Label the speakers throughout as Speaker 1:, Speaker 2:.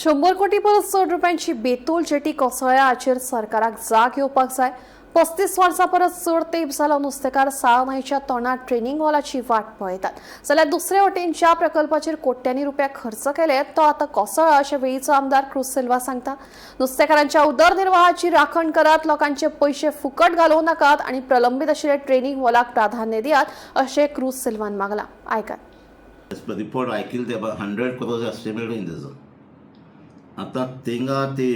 Speaker 1: 100 कोटी परस चड रुपयांची बेतोल जेटी कोसळ्ळ्या हाचेर सरकाराक जाग येवपाक जाय. 35 वर्सां परस चड तेंप जालो नुस्तेकार साळ न्हंयच्या तोंडार ट्रेनिंग हॉलाची वाट पळयतात, जाल्यार दुसरे वटेन ज्या प्रकल्पाचेर कोट्यांनी रुपया खर्च केले तो आतां कोसळ्ळा अशें वेळीचो आमदार क्रूज सिल्वा सांगता. नुस्तेकारांच्या उदरनिर्वाहाची राखण करात, लोकांचे पयशे फुकट घालोवं नाकात आनी प्रलंबीत आशिल्ल्या ट्रेनिंग हॉलाक प्राधान्य दियात अशें क्रूज सिल्वान मागलां. आयकात.
Speaker 2: रिपोर्ट आयकिल्ले ते 100 क्रोर्स एस्टिमेट तेजो. आतां थिंगा ती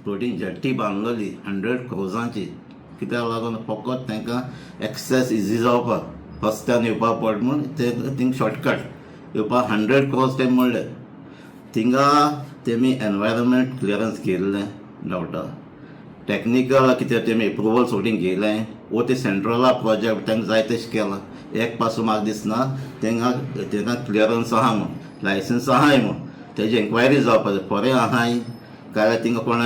Speaker 2: फ्लोटींग जेट्टी बांदलेली 100 क्रोर्सांची कित्याक लागून? फकत तांकां एक्सेस इजी जावपाक, रस्त्यान येवपाक पड म्हूण ते थिंग शॉर्टकट येवपाक 100 क्रोर्स ते म्हणले. थिंगा तेमी एनवायरमेंट क्लियरन्स घेयल्लें डावटा, टॅक्निकल कितें तेमी एप्रुवल सोडून घेयलें वो ते सेंट्रला प्रोजेक्ट तांकां जाय तशें केलां. एक पासून म्हाका दिसना तेंका तेंकां क्लियरन्स आहा म्हूण, लायसन्स आहाय म्हूण. तेजी एन्क्वायरी जावपा जाय, खरें आहाय काय थिंगा कोण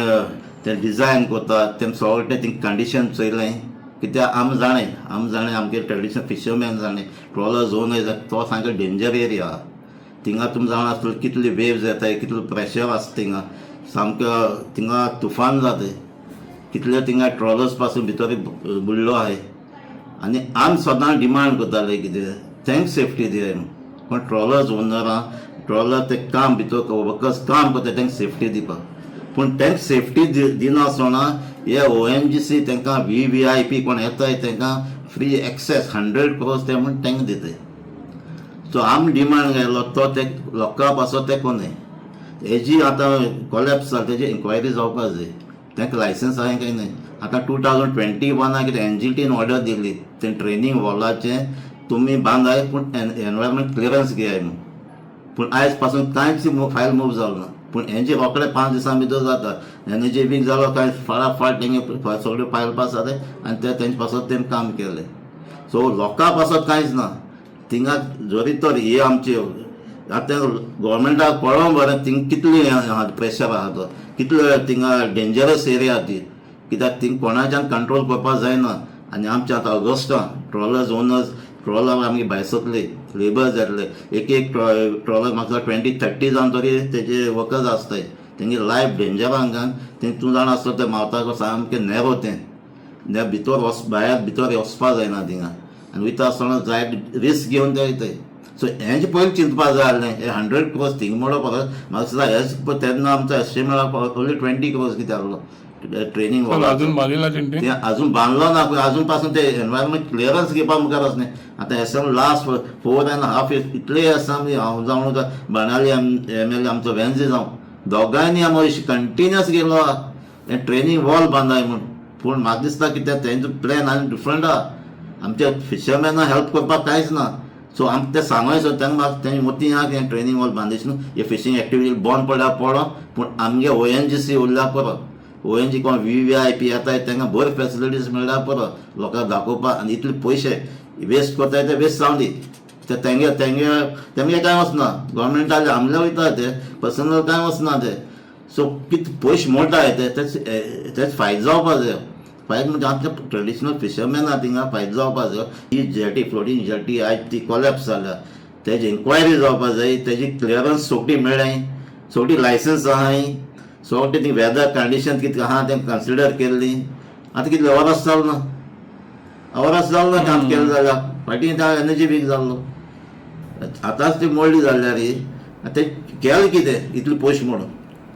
Speaker 2: ते डिजायन करता तेम सगळें थिंग कंडिशन चोयलें. कित्याक आमी जाणें आमगे ट्रेडिशनल फिशरमॅन जाणें, ट्रॉलर झोन तो सामको डेंजर एरिया आहा. थिंगा तुमी जाणा आसतले कितले वेव्स येताय, कितलो प्रेशर आसता थिंगा, सामकें थिंगा तुफान जाता. कितले थिंगा ट्रॉलर्स पासून भितर बुडलो आहाय. आनी आमी सदां डिमांड करताले कितें, तांकां सेफ्टी दियाय म्हूण. पण ट्रॉलर्स ओनरां ट्रॉलर ते काम भितर वर्कर्स काम करता तांकां सेफ्टी दिवपाक, पूण तांकां सेफ्टी दिनासतना हे ओएनजीसी तांकां व्हीव्हीआयपी कोण येताय तांकां फ्री एक्सेस 100 क्रोर्स ते म्हूण तांकां दिताय. सो आमी डिमांड घायलो तो ते लोकां पासत ते कोन्नाय. हेजी आतां कोलॅप्स जाता तेजी इन्क्वायरी जावपा जाय, तांकां लायसन्स आहा काय न्हय. आतां 2021 कितें एनजीटीन ऑर्डर दिल्ली तें ट्रेनींग हॉलाचें तुमी बांदाय पूण एनवायरमेंट क्लियरन्स घेयाय म्हूण. पूण आयज पासून कांयच फायल मूव जालो ना. पूण हेंचे रोखडे 5 दिसां भितर जाता. एनर्जी वीक जालो काय फाटाफाट तेंगे सगळे फायल पास जाले आनी ते तेंचे पासत तेमी काम केलें. सो लोकां पासत कांयच ना थिंगा. जरी तर ही आमची आतां गोवोरमेंटाक पळोवंक बरें थिंग कितली प्रेशर आहा तो, कितलो थिंगा डेंजरस एरिया ती, कित्याक थिंग कोणाच्यान कंट्रोल करपाक जायना. आनी आमच्या आतां ऑगस्टा ट्रॉलर्स ओनर्स ट्रॉलर आमगे भायर सरतले, लेबर्स जातले. एक एक ट्रॉलर म्हाका 20-30 जावन तरी तेजे वर्कर्स आसताय. तेंगे लायफ डेंजरान घालून तें तूं जाणा आसतो तें मावता सामकें नॅरो, तें भितर वच भायर भितर वचपा जायना थिंगा आनी वयता आसतना जाय रिस्क घेवन ते वयताय. सो हेंचे पयलीं चिंतपा जाय आसलें. हे 100 क्रोर्स थिंग मोडो परत म्हाका दिसता हेच तेन्ना आमचो एस्टिमेट ओन्ली 20 क्रोर्स कितें आहलो ट्रेनींग.
Speaker 3: अजून बांदिला तेणी.
Speaker 2: ते अजून बांदलो ना. अजून पासून ते एनवायरमेंट क्लियरन्स घेवपा मुखार वचना. आतां एस एम लास्ट 4.5 इयर्स इतले आसा आमी. हांव जावं, बाणावली एमएलए आमचो वेन्झी जावं, दोगांयनी आमी कंटिन्युअस गेलो हें ट्रेनींग वॉल बांदाय म्हूण. पूण म्हाका दिसता कित्याक तेंचो प्लॅन आनी डिफरंट आहा, आमच्या फिशरमॅना हेल्प करपाक कांयच ना. सो आमकां तें सांगोय. सो तांकां म्हाका तेंचे मतीं आहा की ट्रेनींग वॉल बांदिश न्हू, हे फिशींग एक्टिविटी बंद पडल्यार पडो, पूण आमगे ओएनजीसी उरल्या पुरो. ओएनजी कोण व्हीव्हीआयपी येताय तांकां बऱ्यो फेसिलिटीज मेळ्ळ्यार पुरो लोकांक दाखोवपाक. आनी इतले पयशे वेस्ट करताय ते वेस्ट जावं दी, ते तेंगे तेंगे तेमगे कांय वचना. गोवोरमेंटाले आमले वयता ते पर्सनल कांय वचना ते. सो कित पयशे मोडटाय ते तेच तेच फायदो जावपा जाय. फायदो म्हणजे आमच्या ट्रेडिशनल फिशरमॅना थिंगा फायदो जावपा जाय. ही जेटी, फ्लोटींग जेटी आयज ती कोलॅप्स जाल्या, तेजी इन्क्वायरी जावपा जाय. तेजी क्लियरन्स सोगटी मेळ्ळें, सोगटी लायसन्स आहाय, सगळें ती वेदर कंडिशन कितें आहा तें कन्सिडर केल्ली. आतां कितलें वरस जालो ना, वरस जालो ना काम केलें जाल्यार. फाटीं एनर्जी वीक जाल्लो, आतांच ती मोडली जाल्यार ते केलें कितें इतले पयशे मोडून?